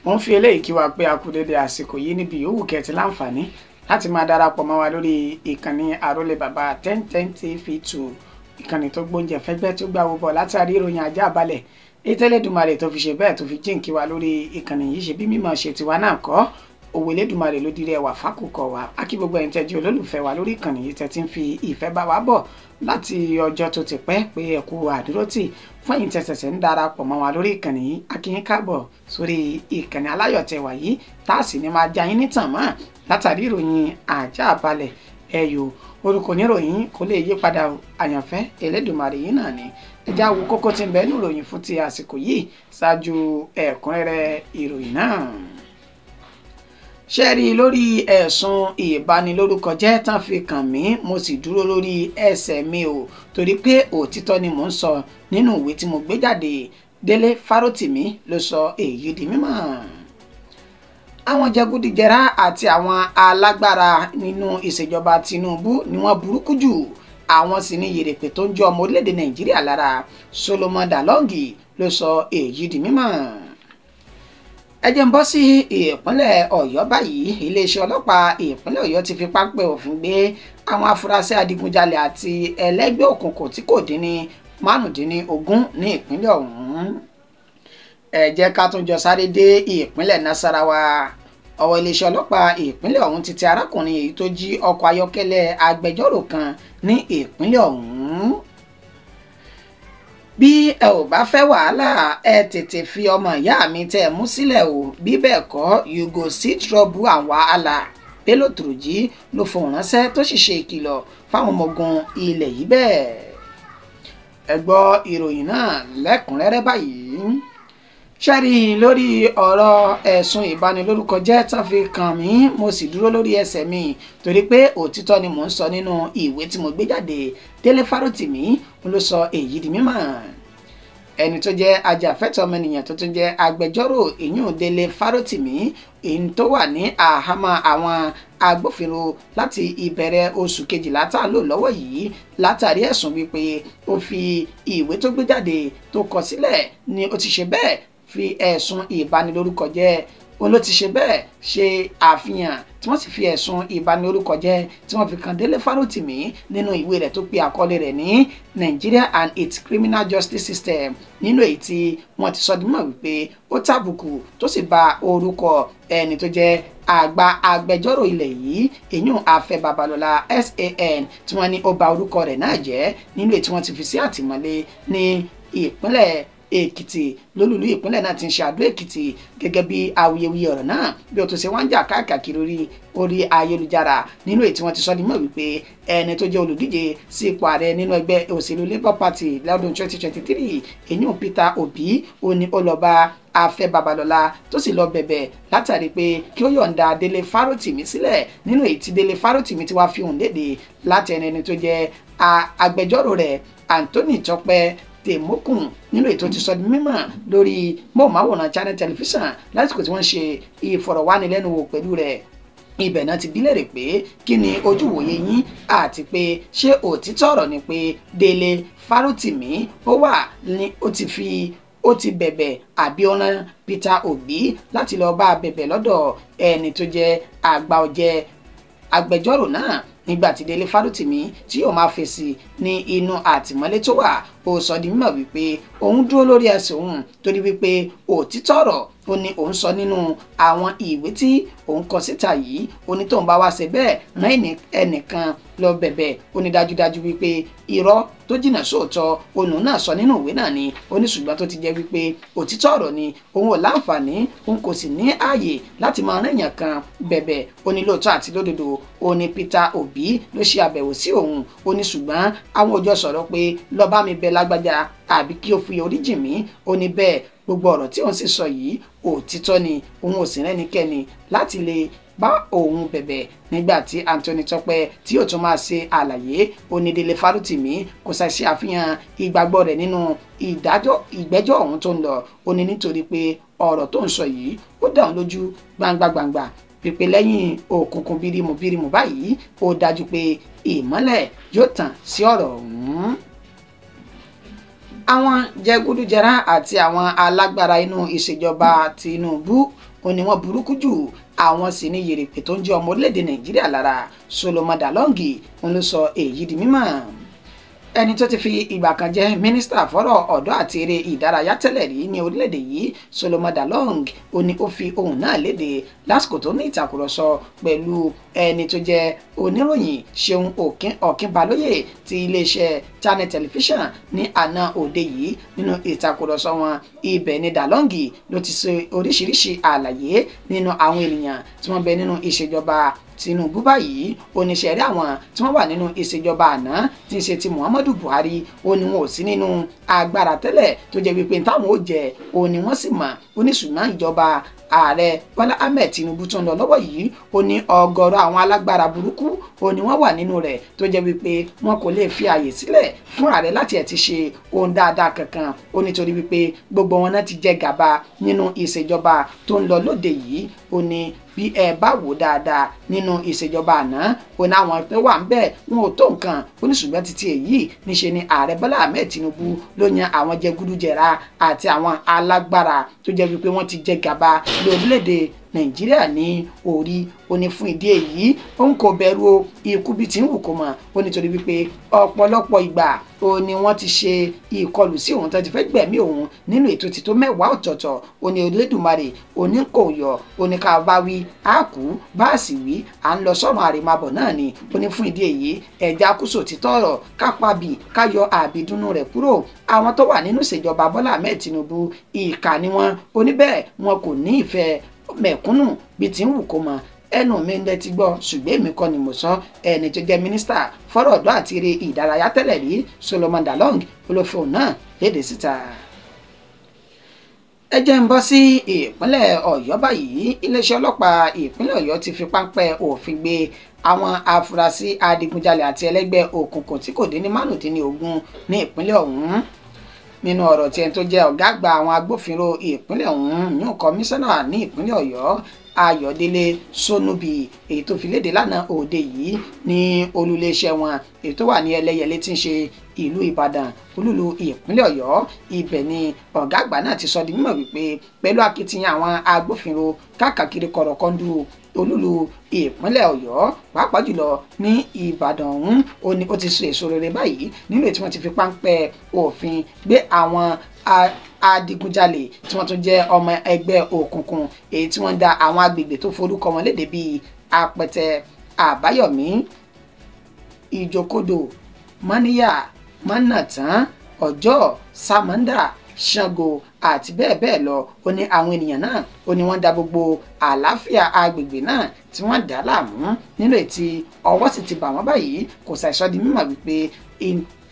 Mo ń fi eléyìí kí wa pé a kú dédé àsìkò yìí níbi yòówù kẹ́ ti láǹfààní láti máa darapọ̀ mọ́ wa lórí ìkànnì Àrólé Bàbá 1010 TV2, ìkànnì tó gbóúnjẹ fẹ́gbẹ́ tó gbà wọ́bọ̀ látàrí ìròyìn ajá balẹ̀ Elédùmarè tó fi ṣe bẹ́ẹ̀ tó fi jíǹkí wa lórí ìkànnì yìí. Ṣe bí mímọ̀ ṣe tiwa náà kọ́, òwe Elédùmarè ló dirí ẹwà fákùkọ wa. Akí gbogbo ẹ̀yin tẹ́jú olólùfẹ́ wa lórí ìkànnì yìí tẹ́ ti ń fi ìfẹ́ bá wa bọ̀ láti ọjọ́ tó ti pẹ́ pé ẹ kú àdúrótì. Fún ẹ̀yin tẹ́ ṣẹ̀ṣẹ̀ ń darapọ̀ mọ́ wa lórí ìkànnì yìí, a kí yín káàbọ̀ sórí ìkànnì aláyọ̀ tẹ́ wà yìí, tá a sì ní máa já yín nítàn mọ́ látàrí ìròyìn ajá balẹ̀. Ẹ̀yọ́ orúkọ oníròyìn kò lè yí padà, àyànfẹ́ Elédùmarè yìí náà ni. Ẹ já wo kókó tí ń bẹ nínú ìròyìn fún ti àsìkò yìí ṣáájú ẹ̀kúnrẹ́rẹ́ ìròyìn náà. Ṣé rí lórí ẹ̀sùn ìbanilórúkọjẹ́ tán fi kàn mí, mo sì dúró lórí ẹsẹ̀ mi o, torí pé òtítọ́ ni mò ń sọ nínú ìwé tí mo gbé jáde. Délé Fárótìmí ló sọ èyí di mímọ̀. Àwọn jẹgúdíjẹrá àti àwọn alágbára nínú ìṣèjọba Tinubu ni wọ́n burúkú jù, àwọn sì ní yèrèpè tó ń jọ ọmọ orílẹ̀-èdè Nàìjíríà lára. Solomon Dalongi ló sọ èyí di mímọ̀. Ẹ jẹ́ ń bọ́ sí ìpínlẹ̀ Ọ̀yọ́ báyìí. Iléeṣẹ́ ọlọ́pàá ìpínlẹ̀ Ọ̀yọ́ ti fi páńpẹ́ òfin gbé àwọn afurasí adigunjalè àti ẹlẹ́gbẹ́ òkùnkùn tí kò dín ní 15 ní ìpínlẹ̀ ọ̀hún. Ẹ jẹ́ ká tún jọ sáré dé ìpínlẹ̀ Nasarawa. Ọwọ́ iléeṣẹ́ ọlọ́pàá ìpínlẹ̀ ọ̀hún ti tẹ arákùnrin èyí tó jí ọkọ̀ ayọ́kẹ́lẹ́ agbẹjọ́rò kan ní ìpínlẹ̀ ọ̀hún. Bí ẹ ò bá fẹ́ wàhálà, ẹ tètè fi ọmọ ìyá mi tẹ́ ẹ mú sílẹ̀ o, bí bẹ́ẹ̀ kọ́ you go see trouble and wahala. Bello Turji ló fohùn ránṣẹ́ tó sì ṣe ìkìlọ̀ fáwọn ọmọ ogun ilẹ̀ yìí bẹ́ẹ̀. Ẹ gbọ́ ìròyìn náà lẹ́kùnrẹ́rẹ́ báyìí. Ṣẹ́rí lórí ọ̀rọ̀ ẹ̀sùn ìbanilórúkọjẹ́ tán fi kàn mí, mo sì dúró lórí ẹsẹ̀ mi torí pé òtítọ́ ni mò ń sọ nínú ìwé tí mo gbé jáde. Délé Fárótìmí ló sọ èyí di mímọ̀. Ẹni tó jẹ́ ajàfẹ́tọ̀ọ́ ọmọnìyàn tó tún jẹ́ agbẹjọ́rò ìyún Délé Fárótìmí, èyí tó wà ní àhámọ́ àwọn agbófinró láti ìbẹ̀rẹ̀ oṣù kejìlá tá a lò lọ́wọ́ yìí látàrí ẹ̀sùn wípé ó fi ìwé tó gbé jáde tó kọ sílẹ̀ ni ó ti ṣe bẹ́ẹ̀ fi ẹ̀sùn ìbanilórúkọjẹ́ òun ló ti ṣe bẹ́ẹ̀ ṣe àfihàn tí wọ́n sì fi ẹ̀sùn ìbanilórúkọjẹ́ tí wọ́n fi kan Délé Fárótìmí nínú ìwé rẹ̀ tó pe àkọlé rẹ̀ ní Nigeria and its Criminal Justice System, nínú èyí tí wọ́n ti sọ di mímọ̀ wípé ó tàbùkù tó sì bà orúkọ ẹni tó jẹ́ àgbà agbẹjọ́rò ilẹ̀ yìí èyún Afẹ́ Babalọ́lá SAN tí wọ́n ní ó bà orúkọ rẹ̀ náà jẹ́ nínú èyí tí wọ́n ti fi sí àtìmọ́lé ní ìpínlẹ̀ Èkìtì lólùlú ìpínlẹ̀ náà ti ń ṣe Àdó Èkìtì. Gẹ́gẹ́ bí awuyewuye ọ̀rọ̀ náà bí ó tún ṣe wá ń jà káàkiri orí ayélujára nínú èyí tí wọ́n ti sọ ní mọ̀ wípé ẹni tó jẹ́ olùdíje sí ipò ààrẹ nínú ẹgbẹ́ òṣèlú Labour Party lọ́dún 2023 èyún Peter Obi ó ní ó lọ bá Afẹ́ Babalọ́lá tó sì lọ bẹ̀bẹ̀ látàrí pé kí ó yọ̀ǹda Délé Fárótìmí sílẹ̀, nínú èyí tí Délé Fárótìmí ti wá fi hàn léde láti ẹni tó jẹ́ agbẹjọ́rò rẹ̀ Anthony Tọ́pẹ́ Tèmókùn nínú ètò ti sọ di mímọ̀ lórí móhùnmáwòrán Channel Television lásìkò tí wọ́n ṣe ìfọ̀rọ̀wánilẹ́nuwò pẹ̀lú rẹ̀. Ibẹ̀ náà ti bi léèrè pé kí ni ojúwòye yín àti pé ṣé òtítọ́ ọ̀rọ̀ ni pé Délé Fárótìmí ó wà ní ó ti bẹ̀bẹ̀ àbí ó rán Peter Obi láti lọ bá bẹ̀bẹ̀ lọ́dọ̀ ẹni tó jẹ́ àgbà ọ̀jẹ̀ agbẹjọ́rò náà. Nígbà tí Délé Fárótìmí tí yóò máa fèsì ní inú àtìmọ́lé tó wà, ó sọ di mímọ̀ wípé òun dúró lórí ẹsẹ̀ òun torí wípé òtítọ́ ọ̀rọ̀ ó ní òun sọ nínú àwọn ìwé tí òun kọ síta yìí. Ó ní tóun bá wá ṣe bẹ́ẹ̀ rán ẹnìkan lọ bẹ̀bẹ̀, ó ní dájúdájú wípé irọ́ tó jìnnà sóòótọ́ òun náà sọ nínú ìwé náà ni. Ó ní ṣùgbọ́n tó ti jẹ́ wípé òtítọ́ ọ̀rọ̀ ni òun ò láǹfààní, òun kò sì ní ààyè láti máa rán èèyàn kan bẹ̀bẹ̀. Ó ní lóòótọ́ àti lódodo ó ní Peter Obi ló ṣe àbẹ̀wò sí òun, ó ní ṣùgbọ́n àwọn òjò sọ̀rọ̀ pé lọ bá mi bẹ̀ lágbájá àbí kí ó fi orí jì mí. Ó ní bẹ́ẹ̀ gbogbo ọ̀rọ̀ tí òun sì sọ yìí òtítọ́ ni, òun ò sì rẹ́nikẹ́ni láti lè bá òun bẹ̀bẹ̀. Nígbà tí Anthony Tọ́pẹ́ tí yóò tún máa ṣe àlàyé, ó ní Délé Fárótìmí kò ṣàì ṣe àfihàn ìgbàgbọ́ rẹ̀ nínú ìdájọ́ ìgbẹ́jọ́ ọ̀hún tó ń lọ. Ó ní nítorí pé ọ̀rọ̀ tó ń sọ yìí ó dá òun lójú gbangba gbangba pípé lẹ́yìn òkùnkùn bírímù bírímù báyìí ó dájú pé ìmọ́lẹ̀ yóò tàn sí ọ̀rọ̀ ọ̀hún. Àwọn jẹgúdújẹrá àti àwọn alágbára inú ìṣèjọba Tinubu Ó ní wọ́n burúkú jù, àwọn sì ní yèrèpè tó ń jẹ́ ọmọ orílẹ̀-èdè Nàìjíríà lára. Solomon Dalong ń ló sọ èyí di mímọ̀. Ẹni tó ti fi ìgbà kan jẹ́ mínísítà fọ́rọ̀ ọ̀dọ́ àti eré ìdárayá tẹ́lẹ̀ rí ní orílẹ̀-èdè yìí, Solomon Dalong, ó ní ó fi ohùn náà léde lásìkò tó ní ìtàkùrọ̀sọ pẹ̀lú ẹni tó jẹ́ oníròyìn Ṣeun Ọ̀kínbalóyè ti iléeṣẹ́ Channel Television ní àná òde yìí. Nínú ìtàkùrọ̀sọ wọn, ibẹ̀ ni Dalong ló ti ṣe oríṣiríṣi àlàyé nínú àwọn ènìyàn tí wọ́n bẹ nínú ìṣèjọba Tinubu báyìí. Oníṣẹ́ rí àwọn tí wọ́n wà nínú ìṣèjọba àná tí ń ṣe ti Muhammadu Buhari, ó ní wọn ò sí nínú agbára tẹ́lẹ̀ tó jẹ́ wípé táwọn ò jẹ́ ó ní wọ́n sì mọ̀. Ó ní ṣùgbọ́n ìjọba ààrẹ Bọ́lá Ahmed Tinubu tó ń lọ lọ́wọ́ yìí, ó ní ọ̀gọ̀rọ̀ àwọn alágbára burúkú ó ní wọ́n wà nínú rẹ̀ tó jẹ́ wípé wọn kò lè fi àyè sílẹ̀ fún ààrẹ láti ẹ̀ ti ṣe ohun dáadáa kankan. Ó nítorí wípé gbogbo wọn náà ti jẹ gàba nínú ìṣèjọba tó ń lọ lóde yìí. Ó ní bí ẹ bá wò dáadáa nínú ìṣèjọba àná, ó ní àwọn tó wà ń bẹ̀ wọn ò tó nǹkan. Ó ní ṣùgbọ́n títí èyí níṣe ni ààrẹ Bọ́lá Ahmed Tinubu ló yan àwọn jẹgúdújẹra àti àwọn alágbára tó jẹ́ wípé wọ́n ti jẹ gàba lórílẹ̀‐èdè Nàìjíríà ní orí. Ó ní fún ìdí èyí òun kò bẹ̀rù ikú bí ti ń wù kó mọ̀. Ó nítorí wípé ọ̀pọ̀lọpọ̀ ìgbà ó ní wọ́n ti ṣe ìkọlù sí òun tó ti fẹ́ gbẹ̀mí òun nínú ètò tító 10 ọ̀tọ̀ọ̀tọ̀. Ó ní Olódùmarè ó ní kò yọ, ó ní ká bá wí á kú, bá a sì wí à ń lọ sọ́run àrèmábọ̀ náà ni. Ó ní fún ìdí èyí ẹ̀já kúsò títọ́ ọ̀rọ̀ ká pabì ká yọ àbídúnú rẹ̀ kúrò. Àwọn tó wà nínú ìṣèjọba Bọ́lá Ahmed Tinubu ìkà ni wọ́n. Ó ní bẹ́ẹ̀ wọn kò ní ìfẹ́ mẹ̀kúnnù bí ti ń wù kó mọ. Ẹnu mi lẹ ti gbọ́, ṣùgbọ́n èmi kọ́ ni mo sọ. Ẹni tó jẹ́ mínísítà fọ́rọ̀ ọ̀dọ́ àti eré ìdárayá tẹ́lẹ̀ rí Solomon Dalong olófin náà léde síta. Ẹ jẹ́ ń bọ́ sí ìpínlẹ̀ Ọ̀yọ́ báyìí. Iléeṣẹ́ ọlọ́pàá ìpínlẹ̀ Ọ̀yọ́ ti fi páńpẹ́ òfin gbé àwọn afurasí adigunjalè àti ẹlẹ́gbẹ́ òkùnkùn tí kò dín ní 15 ní ìpínlẹ̀ ọ̀hún. Nínú ọ̀rọ̀ tí ẹni tó jẹ́ ọ̀gá àgbà àwọn agbófinró ìpínlẹ̀ ọ̀hún yún kọmíṣánná ní ìpínlẹ̀ Ọ̀yọ́ Ayọ̀délé Sónúbì èyí tó fi léde lánàá òde yìí ní olúléeṣẹ́ wọn èyí tó wà ní Ẹlẹ́yẹlé tí ń ṣe ìlú Ìbàdàn olúlu ìpínlẹ̀ Ọ̀yọ́. Ibẹ̀ ni ọ̀gá àgbà náà ti sọ di mímọ̀ wípé pẹ̀lú akitiyan àwọn agbófinró káàkiri kọ̀rọ̀kọ́ndú olúlu ìpínlẹ̀ Ọ̀yọ́ pàápàá jùlọ ní Ìbàdàn ọ̀hún ó ní ó ti so èso rere báyìí nínú èyí tí wọ́n ti fi páńpẹ́ òfin gbé àwọn adigunjalè tí wọ́n tún jẹ́ ọmọ ẹgbẹ́ òkùnkùn èyí tí wọ́n ń da àwọn agbègbè tó forúkọ wọn léde bíi Apẹtẹ, Àbáyọ̀mí, Ìjókòdó, Mọ́níyà, Mọ́nàtán, Ọjọ́, Sàmọ́ndà, Ṣàngó àti bẹ́ẹ̀ bẹ́ẹ̀ lọ. Ó ní àwọn ènìyàn náà ó ní wọ́n da gbogbo àlàáfíà agbègbè náà tí wọ́n dà láàmú nínú ètí ọwọ́ sì ti bà wọ́n báyìí. Kò ṣàìsọ di mímọ̀ wípé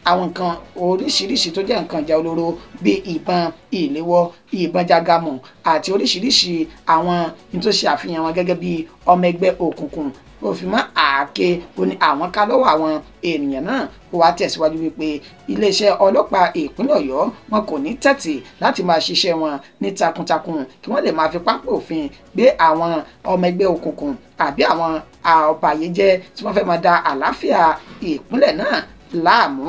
àwọn nǹkan oríṣiríṣi tó jẹ́ nǹkan ìjà olóró bíi ìbọn ìléwọ́, ìbọn jágàmù àti oríṣiríṣi àwọn ní tó ṣe àfihàn wọn gẹ́gẹ́ bíi ọmọ ẹgbẹ́ òkùnkùn òfin mọ́ àáké ó ní àwọn ká lọ́wọ́ àwọn ènìyàn náà. Ó wá tẹ̀síwájú wípé iléeṣẹ́ ọlọ́pàá ìpínlẹ̀ Ọ̀yọ́ wọn kò ní tẹ̀tì láti máa ṣiṣẹ́ wọn ní takuntakun kí wọ́n lè máa fi pápá òfin gbé àwọn ọmọ ẹgbẹ́ òkùnkùn àbí àwọn ọ̀bàyéjẹ́ tí wọ́n fẹ́ máa da àlàáfíà ìpínlẹ̀ náà láàmú.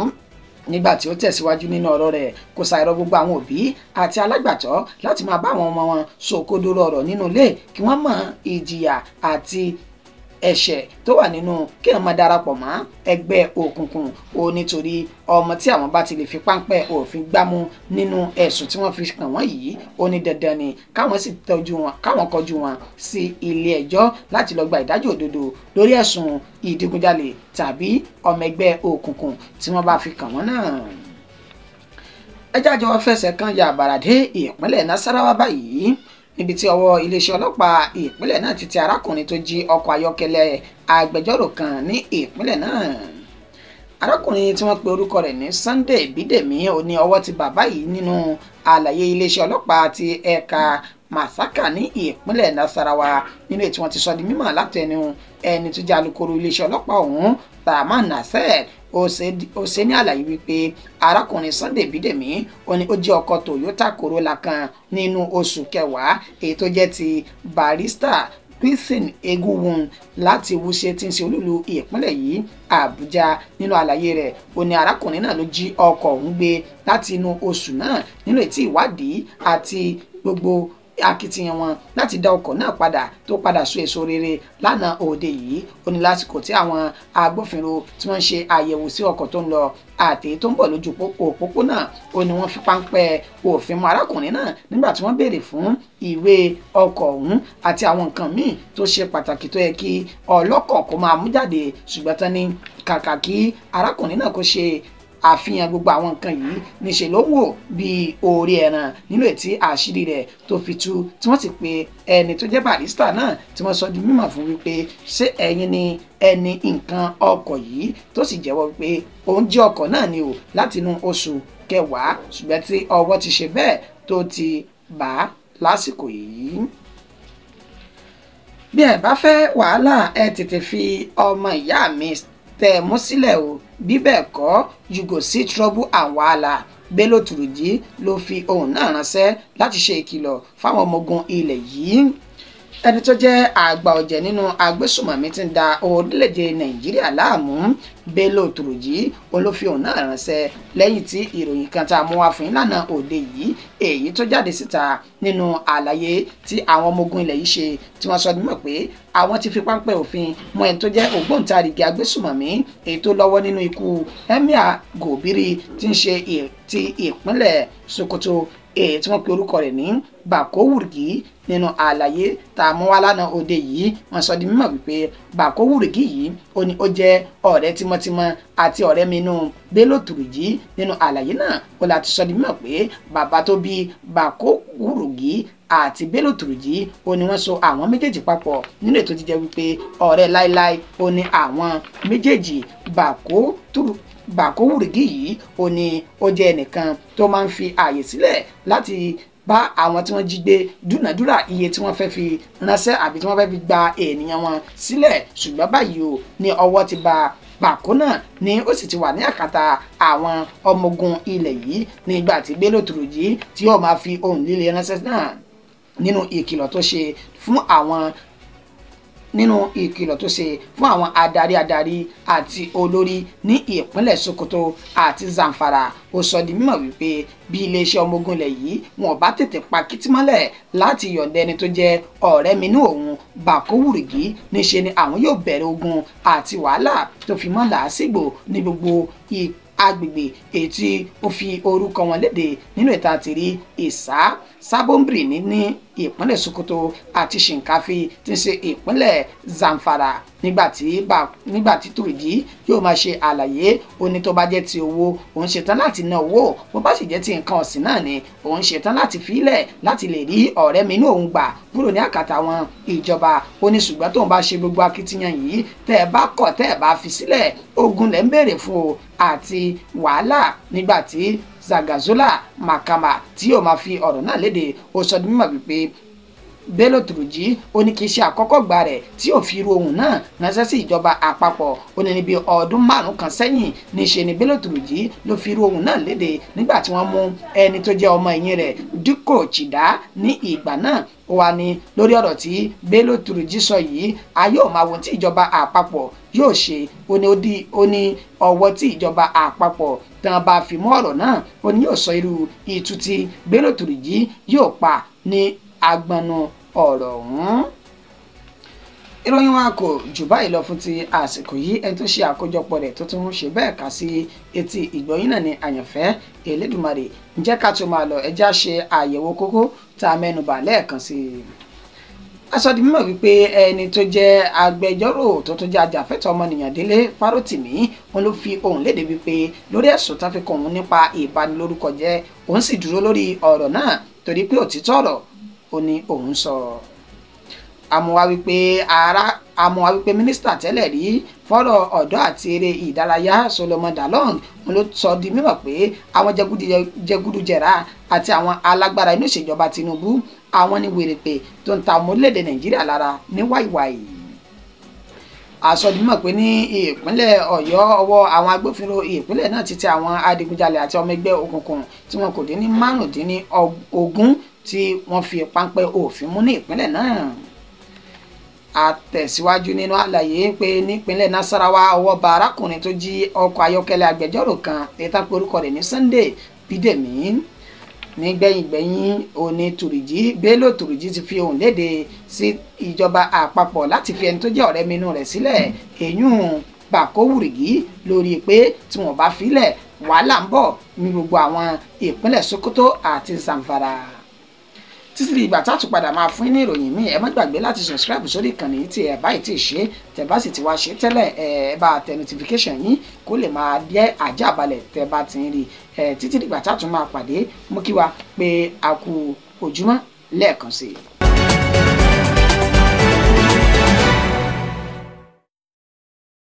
Nígbà tí ó tẹ̀síwájú nínú ọ̀rọ̀ rẹ̀ kò ṣàìrọ̀ gbogbo àwọn òbí àti alágbàtọ́ láti máa bá àwọn ọmọ wọn sòkodoro ọ̀rọ̀ nínú ilé kí wọ́n mọ ìjìyà àti ẹ̀ṣẹ̀ tó wà nínú kí wọ́n máa darapọ̀ mọ́ ẹgbẹ́ òkùnkùn. Ó nítorí ọmọ tí àwọn bá ti lè fi páńpẹ́ òfin gbámú nínú ẹ̀sùn tí wọ́n fi kàn wọ́n yìí ó ní dandan ni káwọn sì tọ́jú wọn káwọn kọjú wọn sí ilé ẹjọ́ láti lọ gba ìdájọ́ òdodo lórí ẹ̀sùn ìdígunjalè tàbí ọmọ ẹgbẹ́ òkùnkùn tí wọ́n bá fi kàn wọ́n náà. Ẹ jájọ fẹsẹ̀ kan ya àbàrà dé ìpínlẹ̀ Nasarawa báyìí níbi tí ọwọ́ iléeṣẹ́ ọlọ́pàá ìpínlẹ̀ náà ti tẹ arákùnrin tó jí ọkọ̀ ayọ́kẹ́lẹ́ agbẹjọ́rò kan ní ìpínlẹ̀ náà. Arákùnrin tí wọ́n pe orúkọ rẹ̀ ní Sunday Bídèmí ó ní ọwọ́ ti bàbá yìí nínú àlàyé iléeṣẹ́ ọlọ́pàá ti ẹ̀ka Masaka ní ìpínlẹ̀ Nasarawa nínú ètò wọn ti sọ di mímọ̀ látẹnu ẹni tó jẹ́ alukoro iléeṣẹ́ ọlọ́pàá ọ̀hún Rahman Nasir. Ó ṣe ní àlàyé wípé arákùnrin Sunday Bídèmí ó ní ó jí ọkọ̀ Toyota Corolla kan nínú oṣù kẹwàá èyí tó jẹ́ ti barrister Christine Egunwun láti Wuse tí ń ṣe olúlu ìpínlẹ̀ yìí Àbújá. Nínú àlàyé rẹ̀ ó ní arákùnrin náà ló jí ọkọ̀ ọ̀hún gbé láti inú oṣù náà nínú ètí ìwádìí àti gbogbo Akitiyan wọn láti dá ọkọ̀ náà padà tó padà so èso rere lánàá òde yìí. Ó ní lásìkò tí àwọn agbófinró tí wọ́n ń ṣe àyẹ̀wò sí ọkọ̀ tó ń lọ àti tó ń bọ̀ lójú òpópónà, ó ní wọ́n fi páńpẹ́ òfin mú arákùnrin náà nígbà tí wọ́n béèrè fún ìwé ọkọ̀ ọ̀hún àti àwọn nǹkan míì tó ṣe pàtàkì tó yẹ kí ọlọ́kọ̀ kó máa mú jáde. Ṣùgbọ́n tán ní kàkà kí arákùnrin náà kó ṣe àfihàn gbogbo àwọn nǹkan yìí, níṣẹ́ ló wò bíi orí ẹran nínú ètí àṣírí rẹ̀ tó fi tú, tí wọ́n sì pe ẹni tó jẹ́ barista náà tí wọ́n sọ di mímọ̀ fún wípé ṣé ẹ̀yin ni ẹni nǹkan ọkọ̀ yìí, tó sì jẹ́wọ́ wípé òun jí ọkọ̀ náà ni o látinú oṣù kẹwàá, ṣùgbọ́n tí ọwọ́ ti ṣe bẹ́ẹ̀ tó ti bà á lásìkò yìí. Bí ẹ bá fẹ́ wàhálà, ẹ tètè fi ọmọ ìyá mi tẹ́ ẹ mú sílẹ̀ o, bí bẹ́ẹ̀ kọ́ you go see trouble and wahala. Bello Turji ló fi ohùn náà ránṣẹ́ láti ṣe ìkìlọ̀ fáwọn ọmọ ogun ilẹ̀ yìí. Ẹni tó jẹ́ àgbà ọ̀jẹ̀ nínú agbésùmọ̀mí tí ń da orílẹ̀-èdè Nàìjíríà láàmú, Bello Turji, òun ló fi ohùn náà ránṣẹ́ lẹ́yìn tí ìròyìn kan tá a mú wá fún yín lánàá òde yìí, èyí tó jáde síta nínú àlàyé tí àwọn ọmọ ogun ilẹ̀ yìí ṣe, tí wọ́n sọ ní mọ̀ pé àwọn ti fi páńpẹ́ òfin mú ẹni tó jẹ́ ògbóǹtarìgì agbésùmọ̀mí èyí tó lọ́wọ́ nínú ikú Emir Gobiri tí ń ṣe ti ìpínlẹ̀ Sokoto, èyí tí wọ́n pe orúkọ rẹ̀ ní Bako Wurgi. Nínú àlàyé tá a mú wá lánàá òde yìí, wọ́n sọ di mímọ̀ wípé Bako Wurgi yìí ó ní ó jẹ́ ọ̀rẹ́ tímọ́tímọ́ àti ọ̀rẹ́ minú Bello Turji. Nínú àlàyé náà, ó láti sọ di mímọ̀ pé bàbá tó bí Bako Wurgi àti Bello Turji ó ní wọ́n so àwọn méjèèjì papọ̀ nínú ètò jíjẹ́ wípé ọ̀rẹ́ láéláé ó ní àwọn méjèèjì. Bako Wurgi yìí ó ní ó jẹ́ ẹnìkan tó máa ń fi ààyè sílẹ̀ láti bá àwọn tí wọ́n jí gbé dúnàdúrà iye tí wọ́n fẹ́ fi ránṣẹ́ àbí tí wọ́n fẹ́ fi gba ènìyàn wọn sílẹ̀. Ṣùgbọ́n báyìí o ní ọwọ́ ti bà Bako náà ni ó sì ti wà ní àkàtà àwọn ọmọ ogun ilẹ̀ yìí nígbà tí Bello Turji tí yóò máa fi ohùn líle ránṣẹ́ náà nínú ìkìlọ̀ tó ṣe fún àwọn adarí àti olórí ní ìpínlẹ̀ Sokoto àti Zamfara. Ó sọ di mímọ̀ wípé bí iléeṣẹ́ ọmọ ogun ilẹ̀ yìí wọn bá tètè pa kìtìmọ́lẹ̀ láti yọ̀ǹda ẹni tó jẹ́ ọ̀rẹ́ mi ní òun Bako Wurgi, níṣe ni àwọn yóò bẹ̀rẹ̀ ogun àti wàhálà tó fi mọ́ làásìgbò ní gbogbo agbègbè èyí tí ó fi orúkọ wọn léde nínú ìta àtìrí Ìsá Sábóńbìrì ní ìpínlẹ̀ Sokoto àti Shinkafi tí ń ṣe ìpínlẹ̀ Zamfara. Nígbà tí Turji yóò máa ṣe àlàyé, ó ní tó bá jẹ́ ti owó òun ṣetán láti ná owó, bó bá sì jẹ́ ti nǹkan ọ̀sìn náà ni òun ṣetán láti filẹ̀ láti lè rí ọ̀rẹ́ mi inú òun gbà kúrò ní àkàtà àwọn ìjọba. Ó ní ṣùgbọ́n tóun bá ṣe gbogbo akitiyan yìí, tẹ́ ẹ bá kọ̀ tẹ́ ẹ bá fi sílẹ̀, ogun lẹ́ ń béèrè fún o àti wàhálà. Nígbà tí Zagazola Makama tí yóò máa fi ọ̀rọ̀ náà léde, ó sọ di mímọ̀ wípé Bello Turji ó ní kì í ṣe àkọ́kọ́ gbà rẹ̀ tí ò fi irú ohun náà ránṣẹ́ sí ìjọba àpapọ̀. Ó ní níbi ọdún 5 kan sẹ́yìn níṣe ni Bello Turji ló fi irú ohun náà léde nígbà tí wọ́n mú ẹni tó jẹ́ ọmọ ẹ̀yìn rẹ̀ Dikko Chida ní ìgbà náà. Ó wà ní lórí ọ̀rọ̀ tí Bello Turji sọ yìí, a yóò máa wo tí ìjọba àpapọ̀ yóò ṣe. Ó ní ọwọ́ tí ìjọba àpapọ̀ tán bá fi mú ọ̀rọ̀ náà, ó ní yóò sọ irú ìtú tí Bello Turji yóò pa ní agbọnnu ọ̀rọ̀ ọ̀hún. Ìròyìn wa kò jù báyìí lọ fún ti àsìkò yìí. Ẹni tó ṣe àkójọpọ̀ rẹ̀ tó tún ṣe bẹ́ẹ̀ kà sí etí ìgbọ́yìn náà ní Àyànfẹ́ Elédùmarè. Ǹjẹ́ ká tó máa lọ, ẹjá ṣe àyẹ̀wò kókó tá a mẹ́nubà lẹ́ẹ̀kan sí i. A sọ di mímọ̀ wípé ẹni tó jẹ́ agbẹjọ́rò tó tún jẹ́ ajàfẹ́tọ̀ọ́ ọmọnìyàn Délé Fárótìmí òun ló fi ohùn léde wípé lórí ẹ̀sùn tá fi kàn òun nípa ìbanilórúkọjẹ́, òun sì dúró lórí ọ̀rọ̀ náà torí pé òtítọ́ ọ̀rọ̀ ó ní òun sọ. Àmọ́ wípé mínísítà tẹ́lẹ̀ rí fọ́rọ̀ ọ̀dọ́ àti eré ìdárayá Solomon Dalong ló sọ di mímọ̀ pé àwọn jẹgúdújẹrá àti àwọn alágbára inú ìṣèjọba Tinubu àwọn ní wèrèpè tó ń ta ọmọ orílẹ̀-èdè Nàìjíríà lára ní wáìwáì. A sọ di mímọ̀ pé ní ìpínlẹ̀ Ọ̀yọ́, ọwọ́ àwọn agbófinró ìpínlẹ̀ náà ti tẹ àwọn adigunjalè àti ọmọ ẹgbẹ́ òkùnkùn tí wọn kò dín ní 15 tí wọ́n fi páńpẹ́ òfin mú ní ìpínlẹ̀ náà. Àtẹ̀síwájú nínú àlàyé pé nípínlẹ̀ Nasarawa, ọwọ́ bá arákùnrin tó jí ọkọ̀ ayọ́kẹ́lẹ́ agbẹjọ́rò kan èyí tá pé orúkọ rẹ̀ ní Sunday Bídèmí. Nígbẹ̀yìngbẹ̀yìn òní Turji Bello Turji ti fi ohùn léde sí ìjọba àpapọ̀ láti fi ẹni tó jẹ́ ọ̀rẹ́ minú rẹ̀ sílẹ̀, èyún Bako Wurigi, lórí pé tí wọ́n bá filẹ̀ wàhálà ń bọ̀ ní gbogbo àwọn ìpínlẹ̀ Sokoto àti Zamfara. Títí di ìgbà tá a tún padà máa fún ní ìròyìn míì, ẹ má gbàgbé láti subscribe sórí ìkànnì yìí tí ẹ báyìí tí ì ṣe. Tẹ́ bá sì ti wá ṣe tẹ́lẹ̀, ẹ bá tẹ notification yín kó lè máa jẹ́ àjàbalẹ̀ tẹ́ bá ti ń rí ẹ. Títí dìgbà tá a tún máa pàdé, mú kí wa pé a kú ojúmọ́ lẹ́ẹ̀kan sí i.